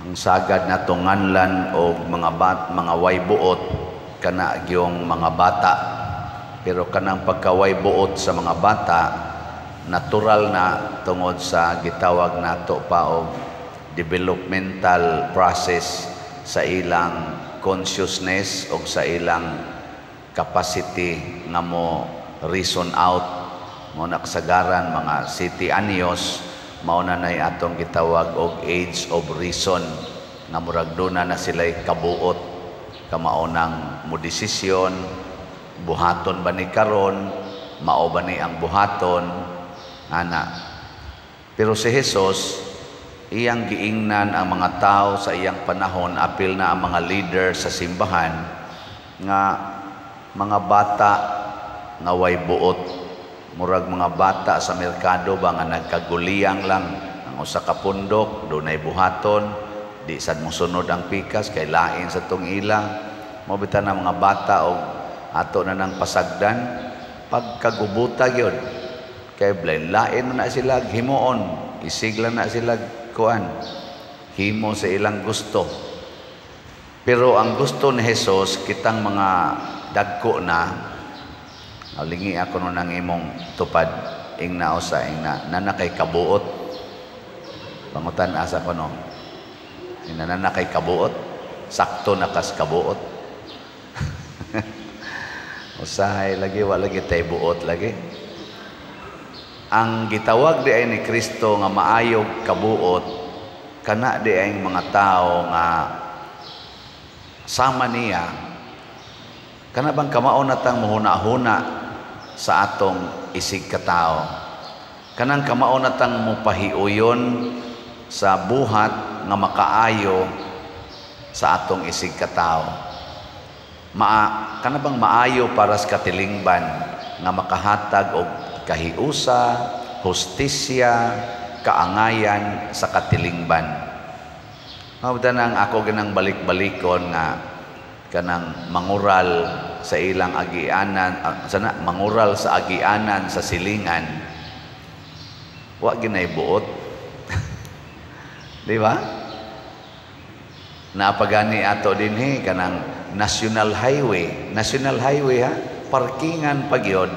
Ang sagad nato nganlan og mga mga way buot, kana gyung mga bata. Pero kanang pagkaway buot sa mga bata, natural na tungod sa gitawag nato pa og developmental process sa ilang consciousness o sa ilang capacity nga mo reason out. Mo nakasagaran mga 7 anyos, mao na nay atong gitawag og age of reason, nga murag duna na sila'y kabuot kamao nang mo desisyon, buhaton ba ni karon, mao ba ni ang buhaton ana. Pero si Jesus, iyang giingnan ang mga tao sa iyang panahon, apil na ang mga leader sa simbahan, nga mga bata nga way buot, murag mga bata sa merkado ba nga nagkaguliyang lang ang usa ka pundok, dunay buhaton, di sad mosunod ang pikas kay lain sa tong ila. Mo bitaw na mga bata og ato na nang pasagdan pagkagubuta gyud kay blind lain na sila himuon, isigla na sila kuan, himo sa ilang gusto. Pero ang gusto ni Jesus, kitang mga dagko na. Lingi ako nun ang imong tupad, ing nausa ing na nana kay kabuot. Pangutan asa ko no, ing na nana kay kabuot, sakto na kas kabuot. Usahay lagi, wa lagi tay buot lagi. Ang gitawag di ay ni Kristo nga maayog kabuot, kana di ay mga tao nga sama niya, kana bang kamao na tang muhuna-huna sa atong isig katao, kanang kamao na tang mupahiuyon sa buhat nga makaayo sa atong isig katao. Kana bang maayo para sa katilingban nga makahatag og kahiusa, hustisya, kaangayan sa katilingban. Mao nang ako ginang balik-balikon nga kanang mangural sa ilang agianan, sana mangural sa agianan sa silingan, wa ginay buot. Di ba? Naapagani ato dinhi kanang national highway, national highway ha, parkingan pagyod.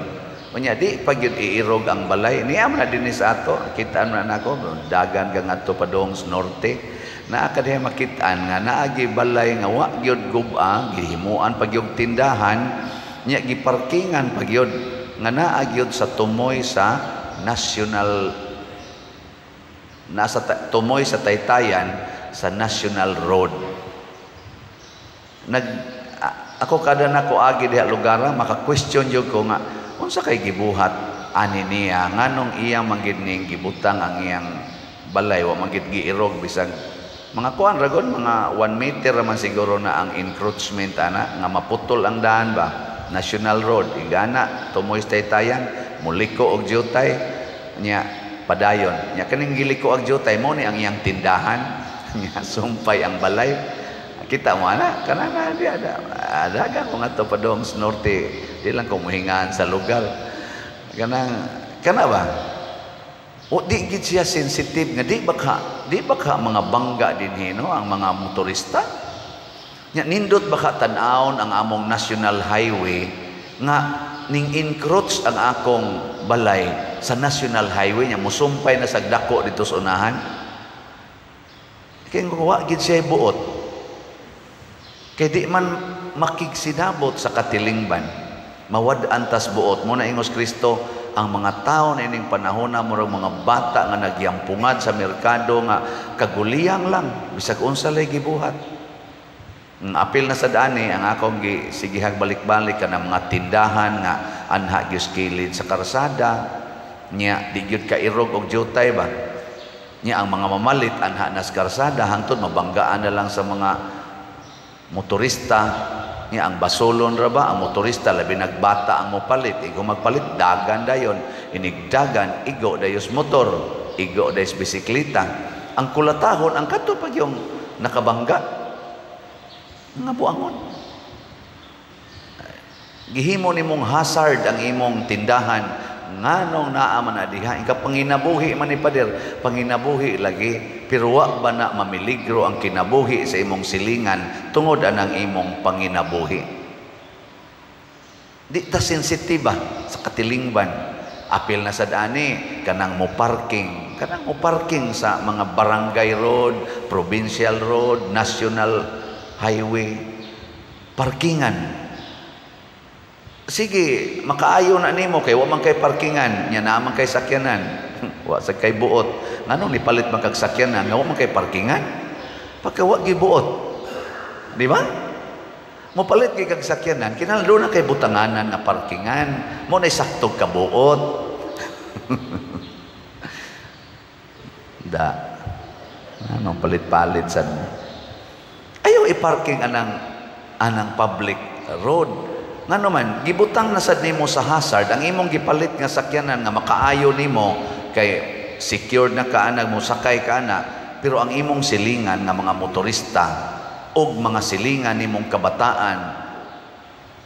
Unya di pagyod iirog ang balay. Niya man na dinhi sa ato, kitaan man nako, dagan ka ngadto padung sa norte. Naa ka diha makitaan nga naagi balay nga wa gyud gub-a, gihimuan pagyog tindahan, nya giparkingan pagyod nga naa gyud sa tumoy sa national, nasa tumoy sa taytayan sa national road. Nag ako kada nako agi diha lugar, maka-question jud ko nga unsa kay gibuhat ani niya, nganong iyang man gid ning gibutang ang iyang balay, wa man gid giirog, bisag mga kuan ragon, mga 1 meter man siguro na ang encroachment ana nga maputol ang daan ba, national road igana tumoy sa taytayan, muliko og jutay, nya padayon, nya kaning giliko og jutay mo ni ang iyang tindahan, nya sumpay ang balay. Kita mo ana kana na di ada dagan ko ngadto padung sa norte, di lang ko muhingaan sa lugar kanang kana ba. O di gid siya sensitive nga di ba ka mga bangga dinhi no ang mga motorista. Nya nindot ba ka tan-awon ang among national highway nga ning encroach ang akong balay sa national highway, nya musumpay na sa dako dito sa unahan? Kay wa gid siya buot. Kay di man makigsinabot sa katilingban. Mawad-an tas buot. Mo na ingos Kristo, ang mga tao na ining panahon na murag mga bata nga nagyampungad sa merkado nga kaguliyang lang bisag unsa lay gibuhat. Ang apil na sa dani ang akong gisigihag balik-balik kana mga tindahan nga anha gyud kilid sa karsada, nya di gyud ka irog og jutay ba, nya ang mga mamalit anha nas karsada hangtod mabanggaan na lang sa mga motorista. Nya ang basolon ra ba ang motorista, labi nagbata ang mopalit, igo magpalit dagan dayon, inigdagan igo dayos motor, igo dayos bisikleta. Ang kulatahon ang kadto pag yung nakabangga nga buangon. Gihimo nimong hazard ang imong tindahan Nganong naa man na diha? Ika panginabuhi man ni pader, panginabuhi lagi, pero wa ba na mamiligro ang kinabuhi sa imong silingan tungod anang imong panginabuhi? Di ta sensitiba sa katilingban. Apil na sad ani kanang mo parking sa mga barangay road, provincial road, national highway, parkingan. Sige, makaayo na nimo kay wa man kay parkingan, nya naa man kay sakyanan. Wa sa kay buot. Nganong nipalit man kag sakyanan nga wa man kay parkingan? Pagka wa gibuot. Di ba? Mopalit kay kag sakyanan, kinahanglan doon na kay butanganan nga parkingan. Mo na sakto kabuot. Da. Anong palit-palit sad? Ayaw i-parking anang public road. Ngano man, gibutang na sad nimo sa hazard ang imong gipalit nga sakyanan nga makaayo nimo kay secured na ka anag mo sakay ka ana, pero ang imong silingan nga mga motorista og mga silingan nimong kabataan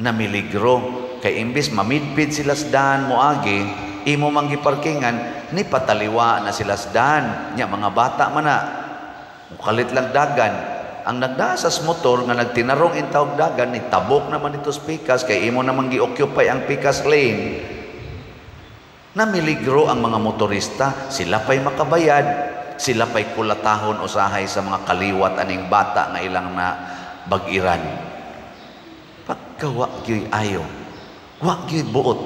na miligro kay imbis mamidpid sila sa daan moagi, imo mang giparkingan ni pataliwa na sila sa daan nya mga bata man na mukalit lang dagan. Ang nagdasas motor nga nagtinarong intawog dagan ni tabok naman ito sa pikas kay imo namang gi-occupy ang pikas lane. Namiligro ang mga motorista, sila pa'y makabayad, sila pa'y kulatahon usahay sa mga kaliwat aning bata nga ilang na bag-iran. Pagka wa gyoy ayo, wa gyoy buot.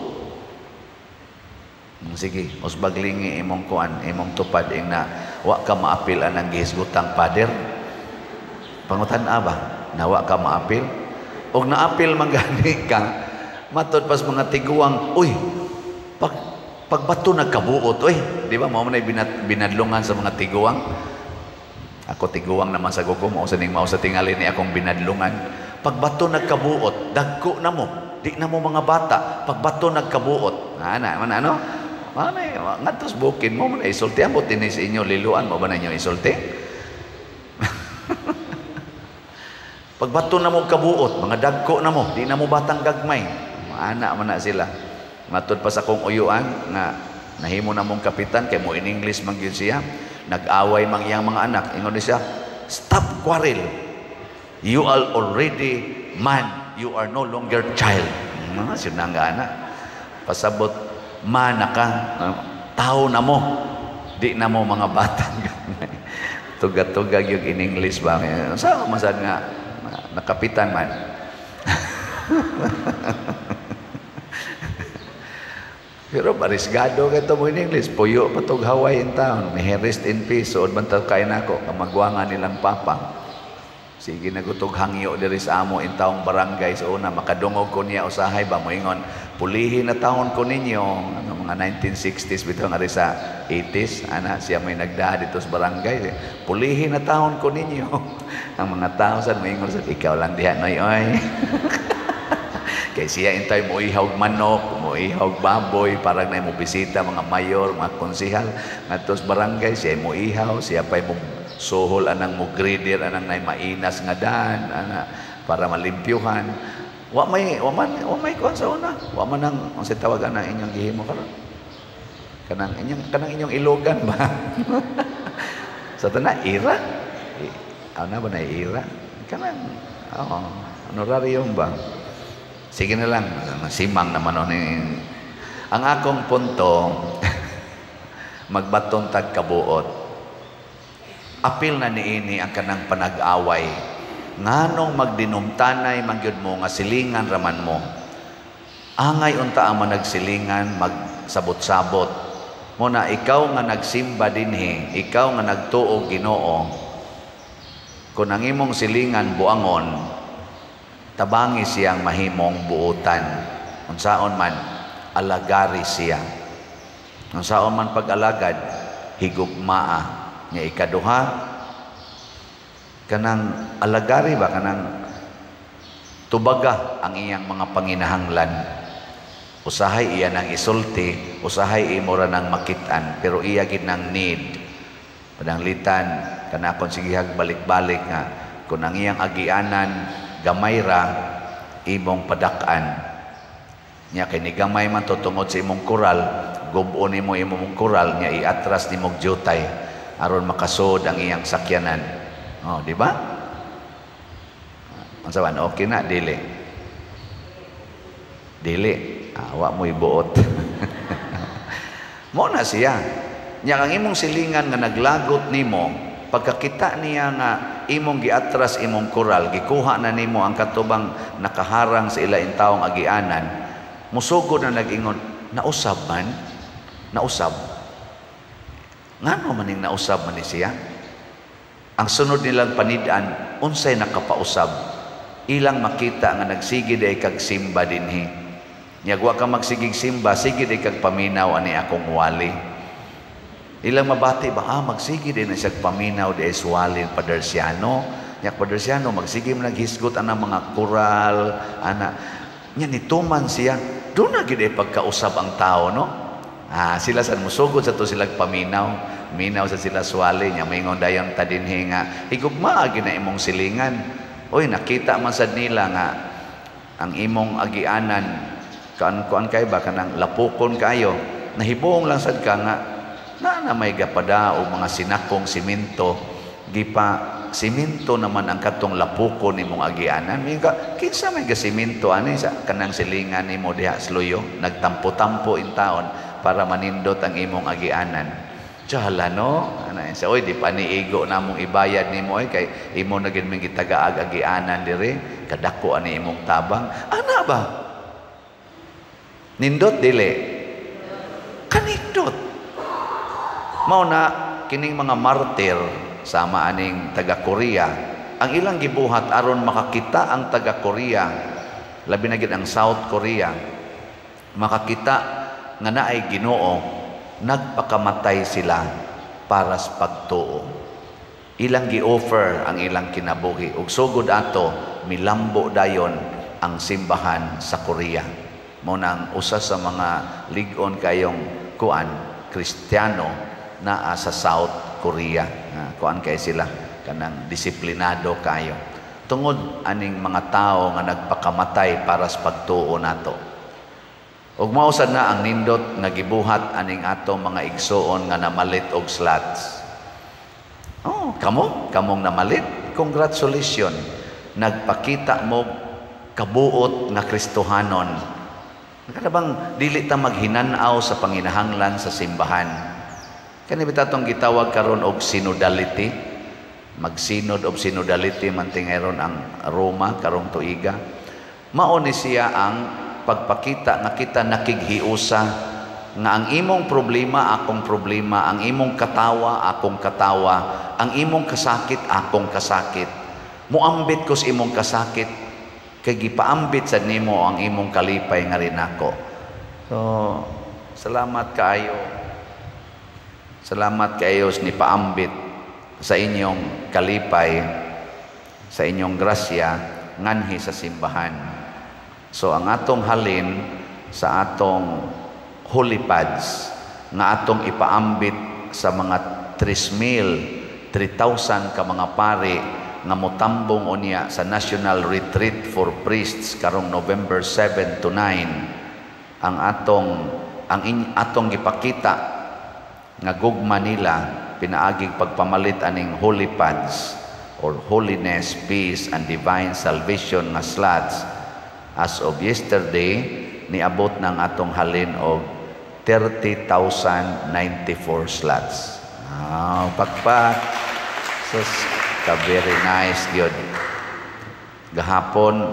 Sige, usbaglingi imong kuan, imong tupad ing na wa ka maapil anang gihisgutang pader. Pangutan ba, nawa ka maapil? Og naapil man gani ka, matod pas mga tiguang, uy, pagbato nagkabuot, uy, di ba, mao man ay binadlungan sa mga tiguang? Ako tiguang naman sa guko, mao sa ning mao sa tingali ni akong binadlungan. Pagbato nagkabuot, dagko na mo, di na mo mga bata, pagbato nagkabuot. Ana, man ano? Mana, ngadtos bukid mo man isulti, ambot dinhi sa inyo liluan mo ba na inyo isulti? Pagbato na mo kabuot, mga dagko na mo, di na mo batang gagmay. Maana man na sila. Matod pa sa akong uyuan nga nahimo na mong kapitan kay mo in English man gyud siya. Nag-away mang iyang mga anak. Ingon siya, stop quarrel. You are already man. You are no longer child. Mga sinangga na. Pasabot, man na ka. Tao na mo. Di na mo mga batang gagmay. Tuga-tuga yung in English ba? Sa masad nga nakapitan man. Pero barisgado kay to mo in English, puyo pa tog Hawaii in town, may rest in peace, suod man taw kay nako kamagwangan nilang papa. Sige nagutog hangyo diri sa amo in taong barangay sa una, makadungog ko niya usahay ba moingon, pulihin na taon ko ninyo, ano, mga 1960s bitaw nga sa 80s, ana siya may nagdaa dito sa barangay, pulihin na taon ko ninyo. Ang mga tao sad moingon sad, ikaw lang diha noy oy. Kay siya intay mo ihawg manok, mo ihawg baboy, parang na mo bisita mga mayor, mga konsehal ngadto sa barangay, siya mo ihaw, siya pay mo suhol anang mo grader anang nay mainas nga daan ana para malimpyuhan. Wa may kuan sa una. Wa man ang unsa tawag ana inyong gihimo karon? Kanang inyong ilogan ba? Sa tana ira. Ana ba na ira? Kanang oo, honorarium ba? Sige na lang, simang naman ni. Ang akong punto magbaton tag kabuot. Apil na niini ang kanang panag-away. Nganong magdinumtanay magyud mo nga silingan raman mo. Angay unta ang managsilingan magsabot-sabot. Muna ikaw nga nagsimba dinhi, ikaw nga nagtuo Ginoo. Kung ang imong silingan buangon, tabangi siyang mahimong buotan. Unsaon man, alagari siya. Unsaon man pag-alagad, higugmaa. Nga ikaduha, kanang alagari ba, kanang tubaga ang iyang mga panginahanglan. Usahay iya nang isulti, usahay imo ra nang makit-an, pero iya gid nang need. Pananglitan kanakon sigihag balik-balik nga kung ang iyang agianan gamay ra, imong padak-an. Nya kay nigamay man to tungod sa imong koral, gub-on nimo imong koral, nya iatras nimo jutay aron makasud ang iyang sakyanan. Oh, di ba? Unsa man, okay na dili? Dili. Ah, wa mo ibuot. Mo na siya. Nya ang imong silingan nga naglagot nimo, pagkakita niya nga imong giatras imong koral, gikuha na nimo ang katubang nakaharang sa ila intawong agianan, musugod na nag-ingon, "Nausab man, nausab. Ngano maning nausab man ni siya?" Ang sunod nilang panid-an, unsay nakapausab? Ilang makita nga nagsige day kag simba dinhi. Nya wa ka magsigig simba, sige day kag paminaw ani akong wali. Ilang mabati ba, ah, magsige din na siya paminaw di ay suwalin Padersiano. Nya Padersiano, magsige man naghisgot ana mga koral, ana. Nya nituman siya, doon na gid ay pagkausab ang tao, no? Ah, sila sa musugod sa to sila paminaw. Minaw sa sila suwali nya maingon dayon ta dinhi nga higugmaa gyud na imong silingan. Oy, nakita man sad nila nga ang imong agianan kuan kuan kay ba kanang lapukon kayo. Nahibuong lang sad ka nga na na may gapada o mga sinakong simento, gipa simento naman ang katong lapukon nimong agianan. May ka kinsa may gasimento ani sa kanang silingan nimo diha sa luyo, nagtampo-tampo in taon para manindot ang imong agianan. Tsala no, ana siya, oy, di pa ni igo namong ibayad nimo oy, kay imo na gid ming gitagaag agianan dire, kadako ani imong tabang. Ana ba? Nindot dili? Kanindot. Mao na kining mga martir sama aning taga Korea, ang ilang gibuhat aron makakita ang taga Korea, labi na gid ang South Korea, makakita nga naay Ginoo, nagpakamatay sila para sa pagtuo. Ilang gi-offer ang ilang kinabuhi ug sugod ato milambo dayon ang simbahan sa Korea. Mao nang usa sa mga lig-on kayong kuan Kristiyano naa sa South Korea. Ah, kuan kay sila kanang disiplinado kayo. Tungod aning mga tao nga nagpakamatay para sa pagtuo nato. Ug mao sad na ang nindot nga gibuhat aning ato mga igsuon nga namalit og slots. Oh, kamo, kamong namalit, congratulations. Nagpakita mo kabuot nga Kristohanon. Kada bang dili ta maghinanaw sa panginahanglan sa simbahan. Kani bitaw tong gitawag karon og synodality? Magsinod og synodality man tingaron ang Roma karong tuiga. Mao ni siya ang pagpakita nga kita nakighiusa nga ang imong problema akong problema, ang imong katawa akong katawa, ang imong kasakit akong kasakit. Muambit ko sa imong kasakit kay gipaambit sa nimo ang imong kalipay nga rin ako. So, salamat kaayo. Salamat kaayo ni paambit sa inyong kalipay, sa inyong grasya nganhi sa simbahan. So ang atong halin sa atong holy pads nga atong ipaambit sa mga 3,000 3,000 ka mga pari nga motambong unya sa National Retreat for Priests karong November 7 to 9, ang atong ang atong gipakita nga gugma nila pinaaging pagpamalit aning holy pads or holiness, peace and divine salvation nga slots, as of yesterday niabot ng atong halin og 30,094 slots. Ah, pakpak. Sus, ka very nice gyud. Gahapon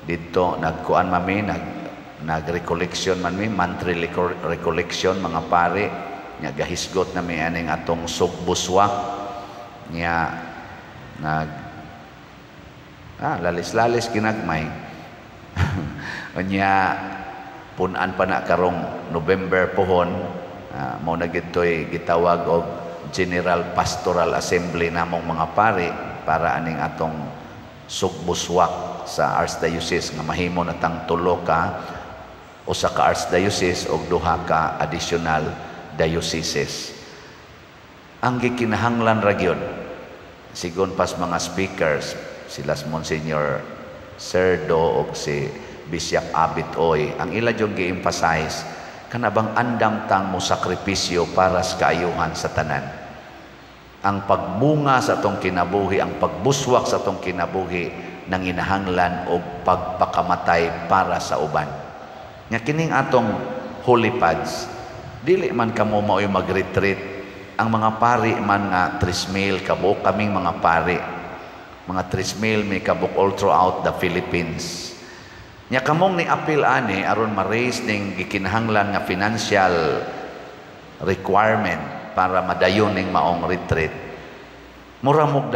didto nagkuan mami, nag recollection man mi, monthly recollection mga pare nya, gahisgot na mi aning atong sugbuswak nya, nag lalis-lalis ginagmay. Unya pun-an pa na karong November pohon, mao na gitoy gitawag og General Pastoral Assembly namong mga pari para aning atong sugbuswak sa Archdiocese nga mahimo na tang tulo ka usa ka archdiocese og duha ka additional dioceses. Ang gikinahanglan ra gyud sigon pas mga speakers sila si Monsignor Serdo og si Bishop Abit Oy. Ang ila yung gi-emphasize kana bang andam tang mo sakripisyo para sa kaayuhan sa tanan. Ang pagbunga sa atong kinabuhi, ang pagbuswak sa atong kinabuhi nanginahanglan og pagpakamatay para sa uban. Nya kining atong holy pads, dili man kamo mao'y mag-retreat. Ang mga pari man nga 3,000 kabuok kaming mga pari. Mga 3,000 may kabuok all throughout the Philippines. Nya kamong ni apil ani aron ma-raise ning gikinahanglan nga financial requirement para madayon ning maong retreat. Mura mo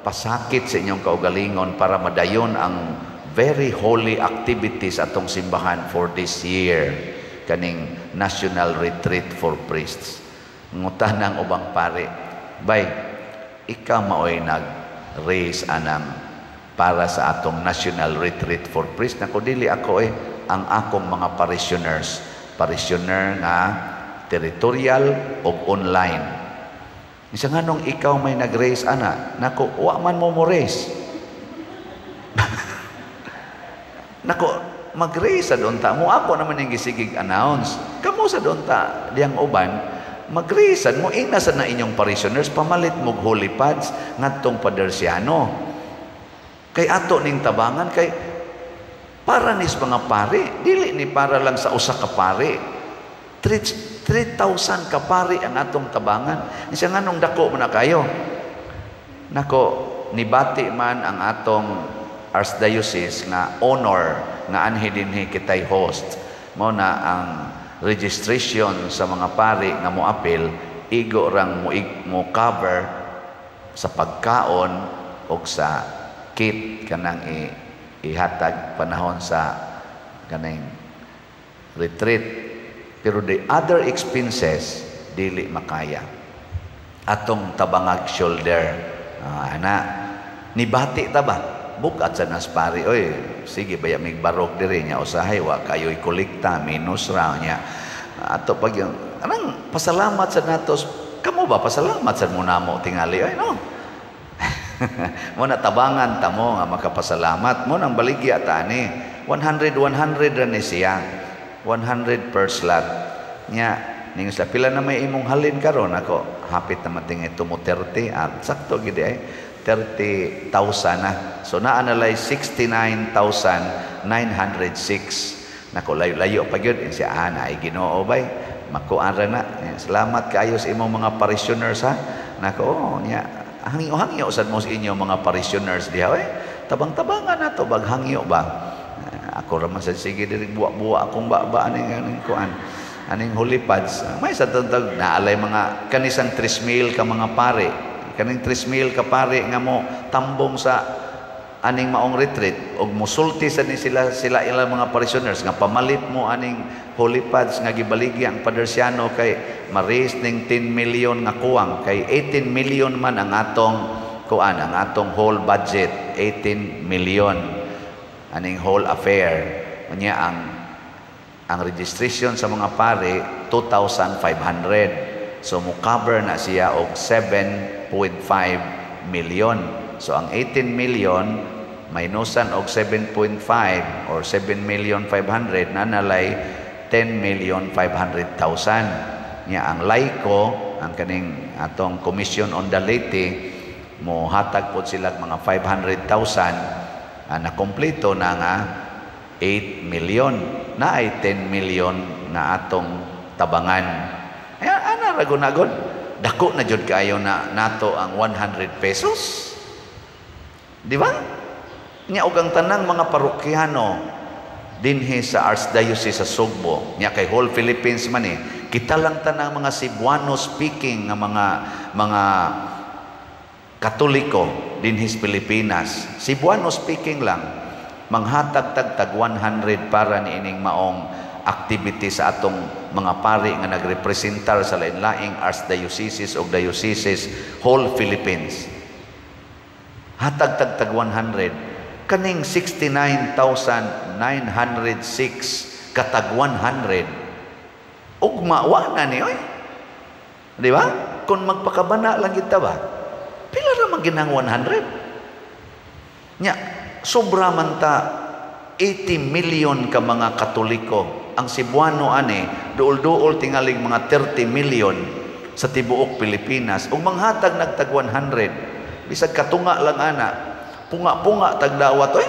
pasakit sa inyong kaugalingon para madayon ang very holy activities atong simbahan for this year, kaning National Retreat for Priests. Ngutana ang ubang pare, "Bay, ikaw maoy nag-raise anang para sa atong National Retreat for Priests?" "Nako, dili ako eh, ang akong mga parishioners, parishioner nga territorial o online." Isa, "Nganong ikaw may nag-raise ana?" "Nako, wa man mo mo raise." "Nako, mag-raise sa unta mo. Ako naman yung gisigig announce. Kamo sa unta, diyang uban, mag-raise mo, ina sa na inyong parishioners, pamalit mo holy pads ngadtong Padersiano. Kay ato ning tabangan, kay para nis mga pare, dili ni para lang sa usa ka pare. 3,000 ka pare ang atong tabangan." Siya, "Nganong dako man na kayo?" "Nako, nibati man ang atong archdiocese nga honor nga anhi dinhi kitay host. Mao na ang registration sa mga pari nga moapil igo rang mo cover sa pagkaon o sa kit kanang ihatag panahon sa kaning retreat. Pero the other expenses dili makaya. Atong tabangag shoulder." Ah, ana nibati ta ba? Bugat sa nas pari oy, sige baya mig barog diri nya, usahay wa kayo'y kolekta, minus ra nya. Ato pag yung anang pasalamat sa natos kamo ba, pasalamat sa mo namo tingali ay no. Mo na tabangan ta mo nga makapasalamat mo nang baligya ta ani 100 100 ra ni siya, 100 per slot nya. Ningon sila, "Pila na may imong halin karon?" "Ako, hapit na matingay tumo 30 at sakto gid ay 30,000 na." So naa na lay 69,906. Nako, layo-layo pa gyud siya. "Ah, naay Ginoo bay, makuan ra na. Salamat kaayo sa imong mga parishioners ha." Nako, oh, nya hangyo-hangyo sad mo sa inyo mga parishioners diha oy. Tabang-tabangan nato bag hangyo ba. Ako ra man sa sige diri buwa-buwa akong ba aning aning kuan aning holy pads. May sa tantag naalay mga kanisang 3,000 ka mga pare, kaning 3,000 ka pare nga mo tambong sa aning maong retreat og musulti sa ni sila sila ilang mga parishioners nga pamalit mo aning holy pads nga gibaligya ang Padersiano kay ma-raise ning 10 million nga kuwang, kay 18 million man ang atong kuan, ang atong whole budget, 18 million aning whole affair. Unya ang registration sa mga pare 2,500, so mo cover na siya og 7.5 million. So ang 18 million minusan og 7.5 or 7 million 500 na nalay 10 million 500,000. Nya ang laiko, ang kaning atong Commission on the Laity, mo hatag pod sila mga 500,000, na kompleto na nga 8 million na ay 10 million na atong tabangan. Ay, ana ra gud. Dako na jud kaayo na nato ang 100 pesos. Di ba? Nya og ang tanang mga parokyano dinhi sa Archdiocese sa Sugbo, nya kay whole Philippines man eh, kita lang tanang mga Cebuano speaking nga mga Katoliko dinhi sa Pilipinas, Cebuano speaking lang, manghatag tag tag 100 para niining maong activity sa atong mga pari nga nagrepresentar sa lain-laing archdioceses o dioceses whole Philippines. Hatag tag tag 100, kaning 69,906 katag 100, ugma wa na ni oy. Di ba? Kung magpakabana lang kita ba, pila ra man ginang 100 nya, sobra man ta. 80 million ka mga Katoliko. Ang Cebuano ani duol-duol tingaling mga 30 million sa tibuok Pilipinas. Ug manghatag nagtag 100, bisag katunga lang ana, punga-punga tagdawat oy.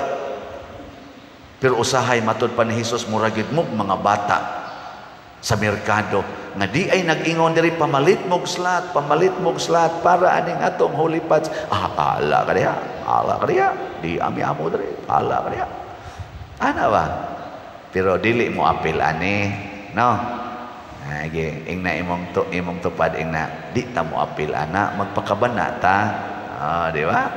Pero usahay, matud pa ni Hesus, mura gyud mo mga bata sa merkado nga di ay nag-ingon diri, "Pamalit mog slot, pamalit mog slot para aning atong Holy Pads." "Ah, ala ka diha, ala ka diha, di ami amo diri, ala ka diha." Ana ba? Pero dili mo apil ani, no? Age, ingna imong to, imong tupad, ingna, "Di ta mo apil ana, magpakabana ta." Ah, di ba?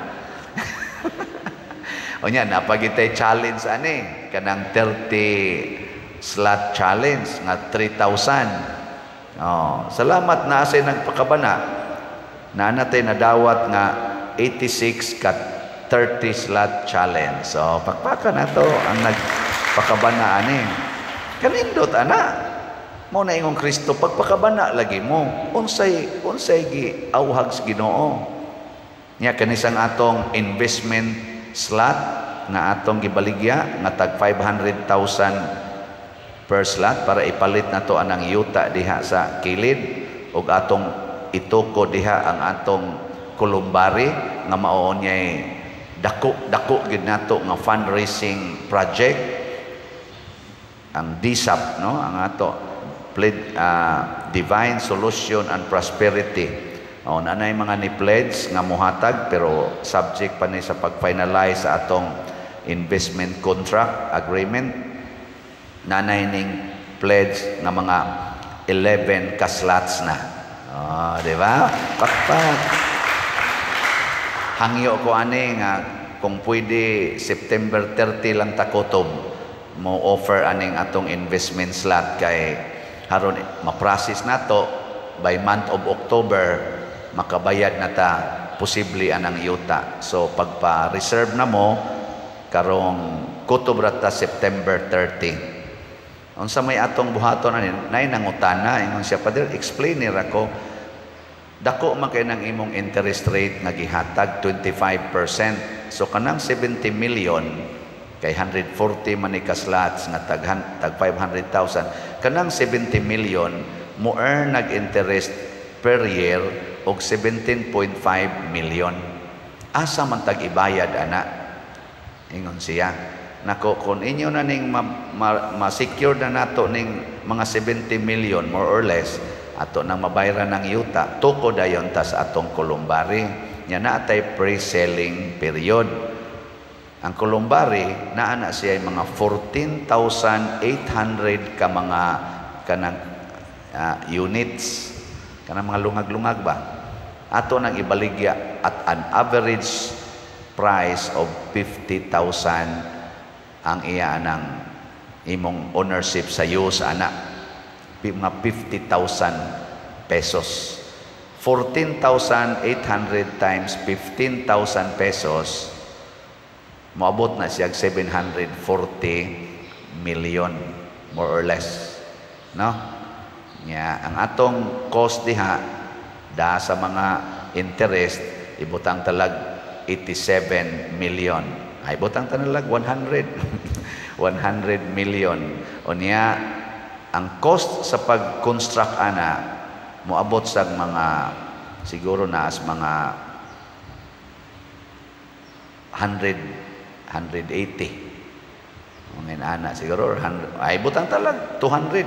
Unya napagitay challenge ani, kanang 30 slot challenge nga 3,000. Oh, salamat na sa nagpakabana. Na natay nadawat nga 86 ka 30 slot challenge. So, pakpaka na to ang nagpakabana ani. Kanindot ana. Mo na ingong Kristo, pagpakabana lagi mo. Unsay unsay gi awhag sa Ginoo. Nya kanisang atong investment slot nga atong gibaligya nga tag 500,000 per slot para ipalit nato anang yuta diha sa kilid ug atong ituko diha ang atong columbary nga mao niya dako dako gid nato nga fundraising project, ang DSAP, no, ang ato pledge, Divine Solution and Prosperity. Oh, nanay mga ni pledge nga muhatag, pero subject pa ni sa pag-finalize sa atong investment contract agreement. Nanay ning pledge nga mga 11 ka slots na. Oh, di ba? Pakpak. Hangyo ko ani nga kung pwede September 30 lang takutob mo offer aning atong investment slot kay haron ma-process nato by month of October, makabayad na ta posible anang yuta. So pagpa-reserve na mo karong kutob ra ta September 30. Unsa may atong buhaton ani, nay nangutana, ingon siya, "Father, explain ni ra ko, dako man kay nang imong interest rate nga gihatag, 25%. So kanang 70 million, kay 140 man ni ka slots nga tag 500,000, kanang 70 million mo earn nag interest per year og 17.5 million. Asa man tag ibayad ana?" ingon siya. Nako, kung inyo na ning ma-secure na nato ning mga 70 million more or less, ato nang mabayran ng yuta, tuko dayon ta sa atong columbary. Nya naa tay pre-selling period. Ang columbary naa na siya mga 14,800 ka mga kanang units, kanang mga lungag-lungag ba. Ato nang ibaligya at an average price of 50,000 ang iya ng imong ownership sa use ana, mga 50,000 pesos. 14,800 times 15,000 pesos, moabot na siya 740 million more or less, no? Nya ang atong cost diha da sa mga interest, ibutang talag 87 million, ay butang talag 100 100 million. Unya ang cost sa pag-construct ana moabot sa mga siguro na as mga 100 180, mga ana siguro, or 100, ay butang talag 200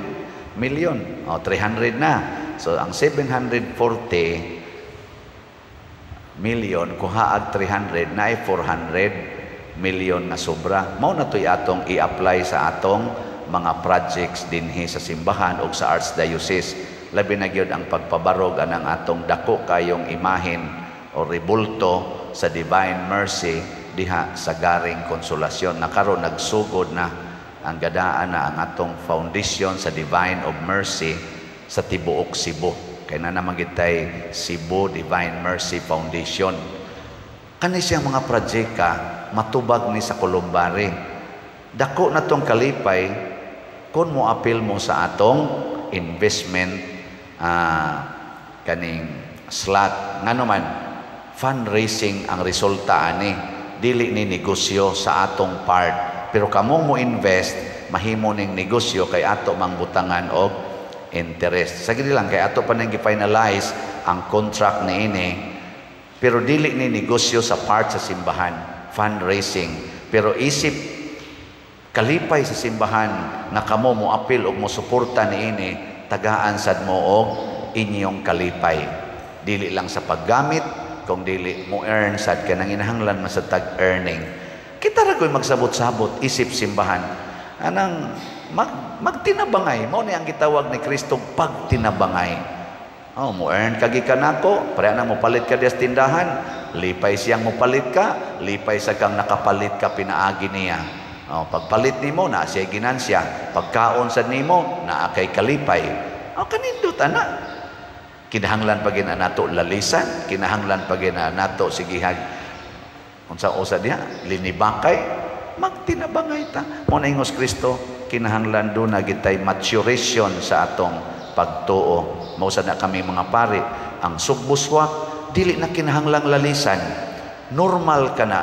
million o 300 na. So ang 740 million kuha ag 300 na ay 400 million na sobra. Mao na to'y atong i-apply sa atong mga projects dinhi sa simbahan o sa archdiocese, labi na gyud ang pagpabarog anang atong dako kayong imahen o rebulto sa Divine Mercy diha sa Garing Konsolasyon na karon nagsugod na ang gadaan na ang atong foundation sa Divine of Mercy sa tibuok Cebu, kay na naman gitay Cebu Divine Mercy Foundation. Kani siyang mga projecta matubag ni sa columbary. Dako na tong kalipay kung mo apil mo sa atong investment kaning slot. Ngano man, fundraising ang resulta ani, dili ni negosyo sa atong part. Pero kamong mo invest, mahimo ning negosyo kay ato mang butangan og interest. Sa lang kay ato pa nang gi-finalize ang contract niini. Pero dili ni negosyo sa part sa simbahan, fundraising. Pero isip kalipay sa simbahan nga kamo mo apil og mo suporta niini, tagaan sad mo og inyong kalipay. Dili lang sa paggamit, kung dili mo earn sad ka nang inahanglan man sa tag earning. Kita ra ko'y magsabot-sabot isip simbahan. Anang magtinabangay, mao ni ang gitawag ni Kristo, pagtinabangay. Oh, mo earn ka gikan nako, pareha na mo palit ka sa tindahan, lipay siyang mo palit ka, lipay sa kang nakapalit ka pinaagi niya. Oh, pagpalit nimo na siya ginansya, pagkaon sad nimo naa kay kalipay. Oh, kanindot ana. Kinahanglan pa gina nato lalisan, kinahanglan pa gina nato sigihag unsa usa diha, linibakay, magtinabangay ta. Mo na ingos Kristo, kinahanglan do na gitay maturation sa atong pagtuo. Mao sad na kami mga pari, ang sugbuswak dili na kinahanglang lalisan. Normal ka na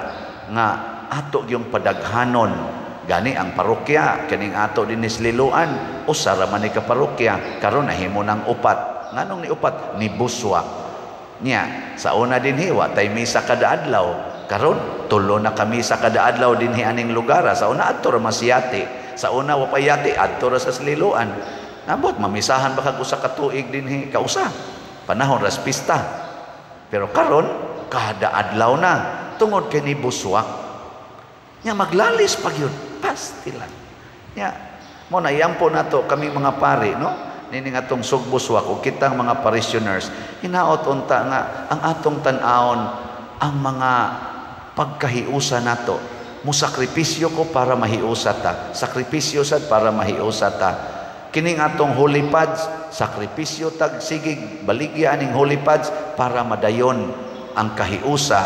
nga ato yung padaghanon. Gani ang parokya kining ato dinhi sa Liloan, usa ra man ni ka parokya, karon nahimo nang upat. Nganong ni upat? Ni buswak. Nya sa una dinhi wa tay misa kada adlaw, karon tulo na kami sa kada adlaw dinhi aning lugar. Sa una adto ra masiyati, sa una wa pa yati, adto ra sa Liloan. Nabot mamisahan ba kag usa ka tuig dinhi kausa panahon ras pista. Pero karon kada adlaw na tungod kay ni buswak. Nya maglalis pag yun, pasti lang. Nya mo na iyampo nato kami mga pari, no? Nining atong sugbuswak o kitang mga parishioners, hinaot unta nga ang atong tan-awon ang mga pagkahiusa nato. Mo sakripisyo ko para mahiusa ta. Sakripisyo sad para mahiusa ta. Kining atong holy pads, sakripisyo tag sigig baligya aning holy pads para madayon ang kahiusa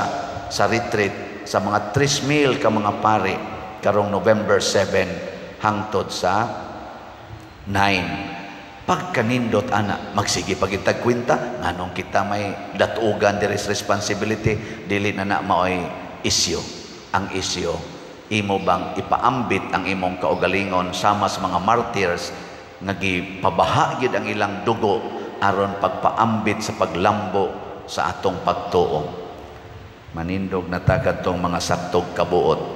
sa retreat sa mga 3,000 ka mga pare karong November 7 hangtod sa 9. Pagkanindot ana, magsige pagitag kwenta nganong kita may datugan diri sa responsibility, dili na na maoy isyu. Ang isyu, imo bang ipaambit ang imong kaugalingon sama sa mga martyrs nga gipabaha gyud ang ilang dugo aron pagpaambit sa paglambo sa atong pagtuo? Manindog na ta kadtong mga saktog kabuot.